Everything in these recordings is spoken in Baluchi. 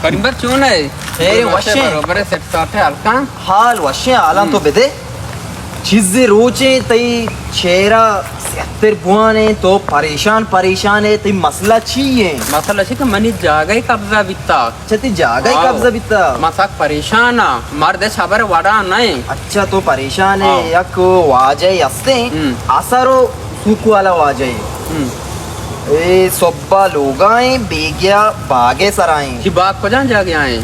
کریم بخش چون ئے؟ خیر، وش ئے؟ برابر ئے، سیٹ ساٹ ئے، حال کن؟ حال وش ایں، حالاں تو بدے۔ چیزے روچے تئی چہرہ سیاہتر بوان ایں، تو پریشان پریشان ئے، تئی مسئلہ چی ایں؟ مسئلہ چی کہ منی جاگہ قبضہ بیتا۔ اچھا، تئی جاگہ آؤ۔ قبضہ بیتا؟ من سک پریشان آں، مرد اچ خبر وڑا نہ ایں۔ اچھا، تو پریشان ئے، آؤ۔ یک واجہ ہستیں، ہم۔ اثر و سوک والا واجہ ایں۔ ہم۔ اے صبح لوگا ایں، بیگیا باغ ءِ سرا ایں۔ چی باغ کجام جاگہ ایں؟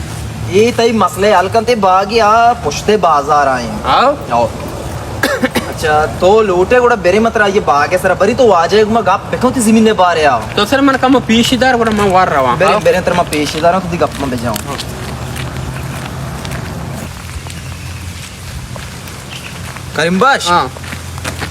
اے تئی مسئلہ حل کنت، اے باغ یا پشت بازار ایں۔ آؤ۔ آؤ۔ اچھا، تو لوٹے گڑا برے مترا یہ باغ ءِ سرا بری تو واجہ گما گپ بکن تی زمین بارے آ۔ تو سر من کم پیش دار گڑا من وار رواں۔ برے، آؤ۔ برے تر من پیش داراں تو دی گپ من بجاؤں۔ کریم بخش؟ ہاں۔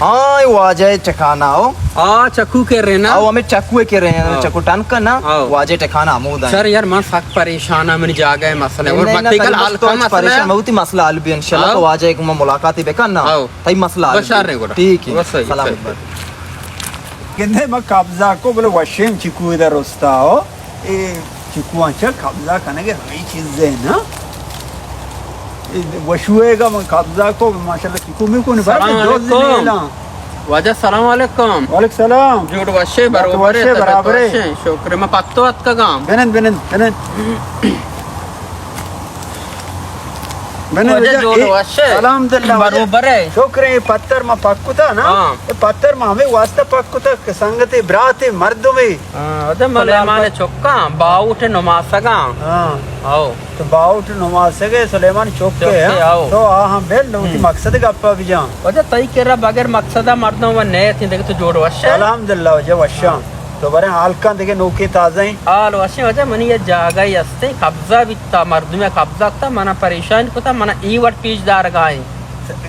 ہاں، اے واجہ ٹکانا ہو۔ آ، چکو کے رہنا؟ آؤ، ہمیں چکو کے رہنا، ہاں۔ چکو ٹن کرنا، ہاں۔ واجہ ٹکانا ہمودا ایں۔ سر یار، من سک پریشان آں، منی جاگہ مسئلہ ایں۔ نہیں، اور نہیں، مت کل کریم بخش، حل تو کا مسئلہ پریشان ایں۔ مت ہوتی، مسئلہ حل بی انشاءاللہ، ہاں۔ تو واجہ کو ملاقات بکن نا۔ ہاں۔ تئی مسئلہ حل بی۔ بشار نہیں گڑا۔ ٹھیک ایں۔ بس صحیح، سلامت صحیح۔ بات۔ گندے ما قبضہ کو بلے وشیں چکو در رستا ہو۔ اے چکواں چہ قبضہ کنگ ءَ ہمے چیز ءَ نا۔ اے وشوئے گا من قبضہ کو، ماشاءاللہ چکو میکونی بر سلام دوز علیکم۔ نیلاں۔ واجہ سلام علیکم۔ وعلیکم سلام۔ جوڑ وشے، برابر وشے، برابر۔ شکر، من پتو اتکگاں۔ بنند، بنند، بنند۔ بنند واجہ واجہ، جوڑ اے، وشے۔ الحمدللہ واجہ۔ برابر ئے۔ شکر ایں، پتر ما پک کتا نا۔ ہاں۔ اے پتر ما ہمے واسطہ پک کتا کہ سنگتے، براتے، مردمے۔ ہاں، ادا سلیمان چکاں، باہوٹ نماسگاں۔ ہاں۔ آؤ۔ تو باہوٹ نماسگ ئے سلیمان چک ئے، چک ئے، ہاں؟ آؤ۔ تو آ ہم بل، نو تی ہم۔ مقصد گپا بجان۔ واجہ تئی کرا بغیر مقصد مردم و نیت ایں، دگہ تو جوڑ وش ئے؟ الحمدللہ واجہ وشاں۔ ہاں۔ تو برے حال کن دگہ نوکے تازہ ایں؟ حال وشیں واجہ، منی یہ جاگہ ہستیں، قبضہ بیتا، مردم قبضہ کتا، منا پریشان کتا، منا ای وڑ پیش دارگا ایں۔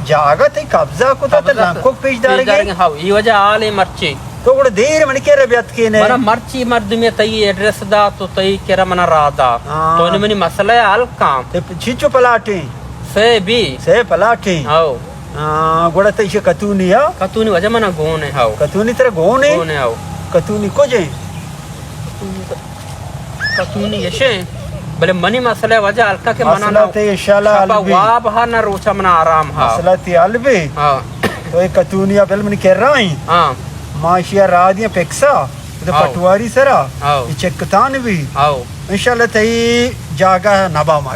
جاگہ تئی قبضہ کتا، تو قبضہ لنکوک پیش دارگے؟ پیش دارگے، ہاؤ، ای واجہ حال ایں مرچی۔ تو گڑا دیر منی کرا بیاتکینے۔ منا مرچی مردمے تئی ایڈریس دا، تو تئی کرا منا راہ دا۔ ہاں۔ تو نے منی مسئلہ حل کن۔ تے چیچو پلاٹیں؟ سے بی۔ سے پلاٹیں؟ ہاؤ۔ ہاں، گڑا تئی چہ کتونی ہا؟ کتونی واجہ منا گون ایں، ہاؤ۔ کتونی ترا گون ایں؟ گون ایں، ہاؤ۔ کتونی کجیں؟ کتونی اشیں، بلے منی مسئلہ واجہ ہلکا کہ منا مسئلہ نہ تئی انشاءاللہ شپا حل بی۔ واب ہا نہ روچا منا آرام ہا۔ مسئلہ تئی حل بی۔ ہاں۔ تو اے کتونیا بل منی کرا ایں۔ ہاں۔ ما اشیا راہ دیاں پکسا، تو ہاؤ۔ پٹواری سرا، ہاؤ۔ اے چکتان بی۔ ہاؤ۔ انشاءاللہ تئی جاگہ نبا مر۔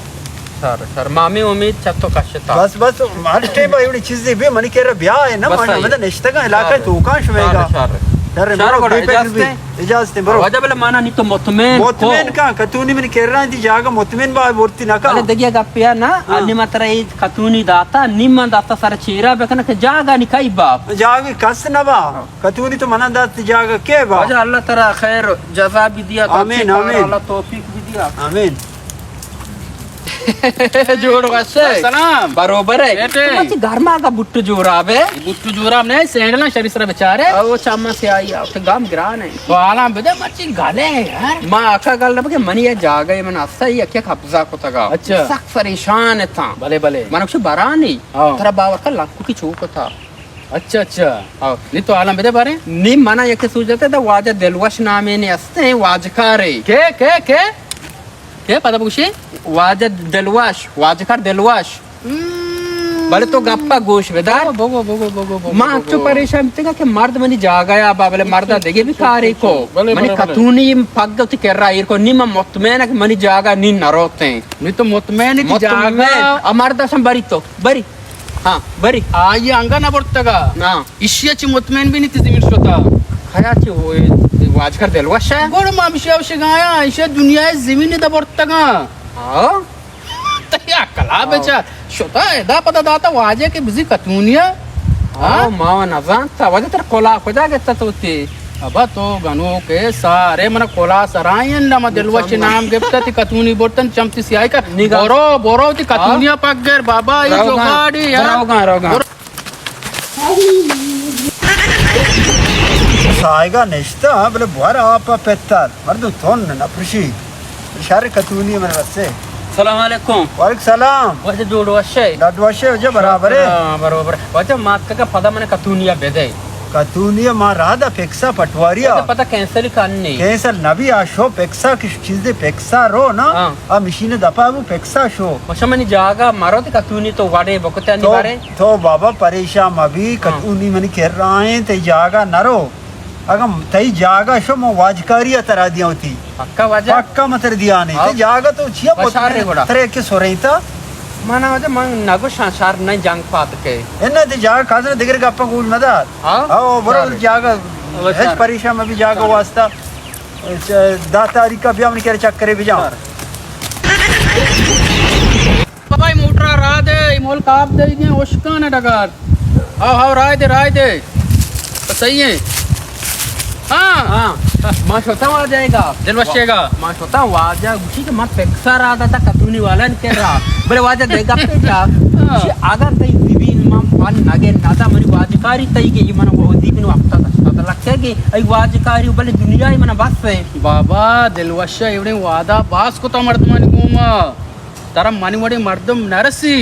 سر، سر، ما ہمے امید چہ تو کشتا۔ بس، بس، ہر ٹائم ایوڑی چیزے بی منی کرا بیا ئے نا، بس، من آئی۔ ہمدا نشتگاں علاقہ ئے توکاں شمے گا۔ شر، شر۔ شر، برو، بے فکر بی۔ اجازت ایں۔ اجازت ایں، برو۔ واجہ بلے مانا نی تو مطمئن کو۔ مطمئن کن، کتونی منی کرا ایں، تئی جاگہ مطمئن با، بورتی نہ کن۔ بلے دگہ گپے نا، ہاں۔ انی ما ترا اے کتونی داتا، نی من داتا سر چیرا بکن کہ جاگہ نی کئی با۔ جاگہ کس نہ با۔ ہاں۔ کتونی تو منا دات، تئی جاگہ کے با۔ واجہ اللہ ترا خیر جزا بی دیا، تو آمین، اچھی کار آمین۔ اللہ توفیق بی دیا۔ آمین۔ جوڑ وش ئے۔ سلام۔ بروبر ئے۔ بیٹے۔ تو مرچی گرما کا بوٹ جوراب ئے۔ بوٹ جوراب نہ، سینڈلاں شری سر بچارے۔ او چما سیاہی آ، تو گام گران ئے۔ تو حالاں بدے مرچی گلے یار۔ ما آکا گل نہ بکے، منی یہ جاگہ ئے، من اسا یک یک قبضہ کتگا۔ اچھا۔ سخت پریشان اتاں۔ بلے، بلے۔ من کچھ برانی۔ ہاں۔ ترا باور کن لکو کی چوک تھا۔ اچھا، اچھا۔ ہاں۔ نی تو حالاں بدے بارے؟ نی منا یک سوج داتا، دا واجہ دلوش نامے نے استیں، واجکارے۔ کے، کے، کے؟ کے پدا بگوشی؟ واجہ دلوش، واجکار دلوش۔ ہم۔ بلے تو گپا گوش بدار۔ بگو، بگو، بگو، بگو، بگو، ما بگو۔ انچو پریشان بیتگا کہ مرد منی جاگہ یا با، بلے مردا دگہ بھی کارے کو۔ بلے، منی بلے، بلے۔ کتونی پگ وتی کرا ایر کو، نی من مطمئن کہ منی جاگہ نی نروتیں۔ نی تو مطمئن کہ مطمئن۔ جاگہ۔ آ مردا شم بری تو، بری۔ ہاں، بری۔ آئی انگا نہ برتگا۔ ہاں۔ ایشی چی مطمئن بی نی تئی زمین شتا۔ کیا چی وہ واجکار دلوش ئے؟ گڑ ما ہمشی اوشگایا، ایشی دنیا زمین دا برتگا۔ ہاں۔ تئی عقلا ہاں۔ بچا۔ شتا ادا پدا داتا واجہ کہ بزی کتونیا۔ ہاں، ہاں؟ ما نزانتا۔ واجہ ترا کلا کجا گتا تو تی؟ ابا تو گنوکے سارے من کلا سرائیں، نہ من دلوش نام گپتا، تی کتونی برتن چم تی سیاہی کا۔ نگاہ۔ برو، برو، تی کتونیا پک گر، بابا، ای روگاں، جوگاڑی، ہاں۔ روگاں، روگاں۔ برو۔ ساہگا نشتا، بلے بوار آپا پتال، مردم تون نہ پرشی۔ شر کتونی من رسے۔ سلام علیکم۔ وعلیکم سلام۔ واجہ جوڑ وشے؟ ڈڈ وشے، واجہ برابرے۔ ہاں، برابر۔ واجہ ماتکا پدا من کتونیا بدے۔ کتونی ءَ ما راہ دا پکسا پٹواری ءَ۔ پدا، پدا کینسل کنی۔ کینسل نہ بی، آ شو پکسا کہ چیزے پکسا رو نا، ہاں۔ آ مشین دپا بو پکسا شو۔ ماشا منی جاگہ مرو تے کتونی تو وڑے بکتے نی تو، بارے۔ تو بابا پریشان مبی، ہاں۔ کتونی منی کر رہا ہیں، تے جاگہ نہ رو۔ اگاں تئی جاگہ شو، من واجکاری ءَ ترا دیاں وتی۔ پکا واجہ؟ پکا من ترا دیاں نی۔ ہاں۔ تئی جاگہ تو چیا بشار رے گڑا۔ ترے کہ سورینتا؟ من واجہ من نگوشاں شر نہ جنگ پات کے۔ انہ تئی جاگہ کازن دگر گپا گوش مدار۔ ہاں؟ ہاں، برو شر۔ جاگہ، بشار۔ ہچ پریشان مبی جاگہ شر۔ واسطہ۔ چ-، دہ تاریخ ءَ بیا من کرے چکرے بجا۔ شر۔ بابا، اے موٹر ءَ راہ دے، اے ملک آپ دے گئے، اشکان ڈگار۔ آؤ، آؤ، راہ دے، راہ دے۔ تو صحیح ہے۔ ہاں۔ ہاں۔ ما شوتا واجہ گا۔ دل وشے گا۔ ما شوتا واجہ گوشی کہ ما پکسا راہ داتا کتونی والا نے کرا۔ بلے واجہ دے گپے جا۔ ہاں۔ گوشی اگر تئی زمین ما پن نگے ندا منی واجکاری تئی گے، من وہدی من وقتا دشتا لکھے گے۔ ای واجکاری بلے دنیا ہی من بس ہے۔ بابا، دل وشا ایوڑیں وعدہ باز کتا مردمانی گوما۔ ترا منی وڑیں مردم نہ رسی۔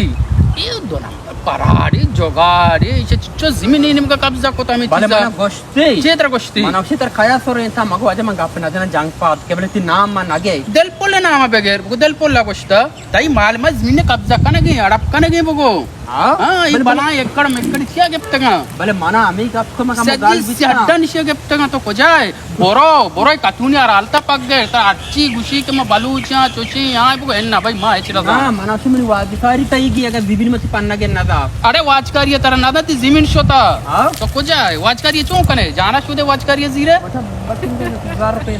اے دو نمبر پراڑی، جگاڑی، ایشی چچو زمین ای نیمگا قبضہ کتا ہمیں بلے چیزا۔ منا گوشتی۔ چے ترا گوشتی؟ منا گوشتی ترا کیا سورینتا، مگو واجہ من گپ نہ جنا جنگ پات کے، بلے تی نام من نگے۔ دل پل نام بغیر، بگو دل پل گوشتا۔ تئی مال ما زمین قبضہ کنگے، اڑپ کنگے بگو۔ ہاں؟ ہاں، اے بلے، بلاہیں بلے۔ ایکڑ میکڑ چیا گپتگاں؟ بلے منا ہمیں گپ کو مگا سجی گل بیتا۔ سیاڈا نشے گپتگاں تو کجا ہے؟ برو، برو، اے کتونی ارالتا پک گئے، تا اچھی گوشی کہ ما بلوچاں، چوشی، ہاں، بگو، اے نہ بھائی، ما ہچ رضا۔ ہاں، منا شو منی واجکاری تئی گی، اگر زمین متی پنگے ندا۔ اڑے واجکاری ترا ندا، تی زمین شتا۔ ہاں؟ تو کجا ہے؟ واجکاری چون کنے؟ جانا شو دے واجکاری زیرے؟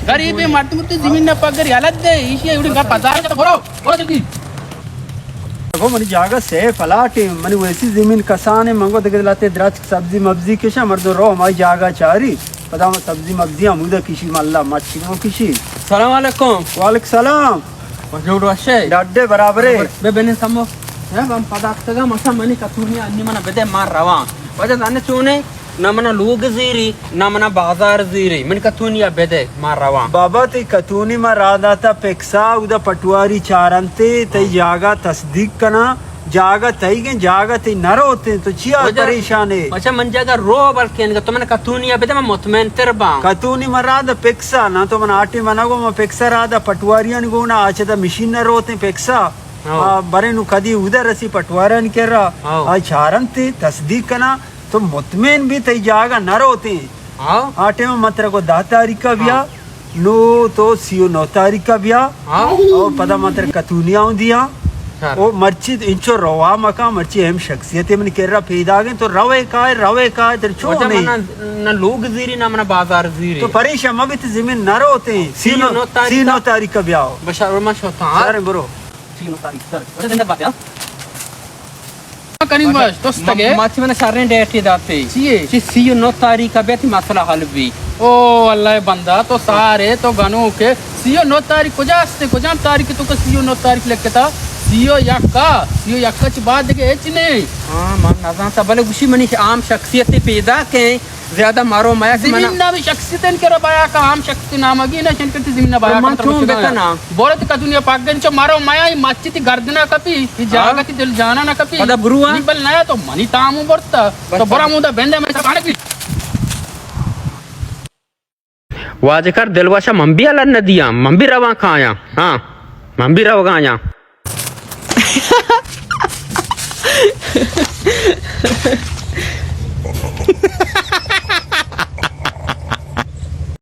غریب مردم تی زمین نہ پک گئے، حالت دے، ایشی ایوڑی گپ ہزار برو۔ برو جلدی۔ گو منی جاگہ سے پلاٹ ہے، منی ویسی زمین کسان ہے، منگو دگہ لاتے درچک سبزی مبزی کشا، مردم رو ہمائی جاگہ چاری، پدا ہم سبزی مبزی ہمودا کشی، ملا مچھی ہم کشی۔ سلام علیکم۔ وعلیکم سلام۔ جوڑ وشے؟ ڈڈے برابرے۔ بے بنی سمو۔ ہاں، ہم پدا کتگا، مشا منی کتونی انی منا بدے، ما رواں۔ وجہ زانے چونے؟ نہ منا لوگ زیری، نہ منا بازار زیری۔ من کتونی ءَ بدے، ما رواں۔ بابا، تئی کتونی ما راہ داتا پکسا، اودا پٹواری چارنتے، تئی ہاں۔ جاگہ تصدیق کنا، جاگہ تئی گیں، جاگہ تئی نہ روتے، تو چیا وجہ پریشان ہے؟ بچا من جاگہ رو بلکن، تو من کتونی ءَ بدے، من مطمئن تر باں۔ کتونی ما راہ دا پکسا، نہ تو من آٹے منگو، ما پکسا راہ دا پٹواریانی گونا، آچہ دا مشین نہ روتے پکسا۔ ہاں۔ آ، برے نو کدی اودا رسی پٹوارانی کرا، ہاں۔ آ چارنتے، تصدیق کنا۔ تو مطمئن بی تئی جاگہ نہ روتے۔ ہاں۔ آ ٹائم من ترا گو دہ تاریخ ءَ بیا، ہاں۔ نو تو سی و نو تاریخ ءَ بیا۔ ہاں۔ او پدا من ترا کتونی آؤں دیا۔ سر۔ او مرچی انچو روا مکان، مرچی ہم شخصیت من کرا پیدا گئے، تو روے کائے، روے کائے، تر چون وجہ نہیں؟ منا نہ لوگ زیری، نہ منا بازار زیری۔ تو پریشان مبی، تئی زمین نہ روتے۔ سی و نو تاریخ سی و نو تاریخ ءَ بیا۔ بشار من شوتا۔ سر برو۔ سی و نو تاریخ، سر۔ وجہ زندہ بات ہے، ہاں؟ کریم بخش، تو ستگے؟ ما، ما چی من شریں ڈیٹے داتے۔ چیے؟ چی سی و نو تاریخ ءَ بیتی مسئلہ حل بی۔ او اللہ بندہ، تو سارے تو گنوکے۔ سی و نو تاریخ کجا استے؟ کجام تاریخ تو کہ سی و نو تاریخ لکھتا؟ سی و یک ءَ، سی و یک ءَ چی بعد دگہ ہچ نہیں۔ ہاں، من نزانتا، بلے گوشی منی عام شخصیت پیدا کیں۔ زیادہ مارو میا کہ منا زمین نہ بھی شخصیت ان کرا بیا کا عام شخص نام گی نہ شن کرتی زمین نہ بیا من کا چون بکنا؟ بولت کدنیا پاک گن چو مارو میا، ای مچی تی گردنا کپی، ای جاگہ تی دل جانا نہ کپی۔ پدا برو آ۔ نی بل نیا تو منی تامو برتا۔ تو برا مودا بندے میں سکانے کی۔ واجکار دلوشا من بھی الان ندیاں، من بھی رواں کایاں۔ ہاں، من بھی روگایاں۔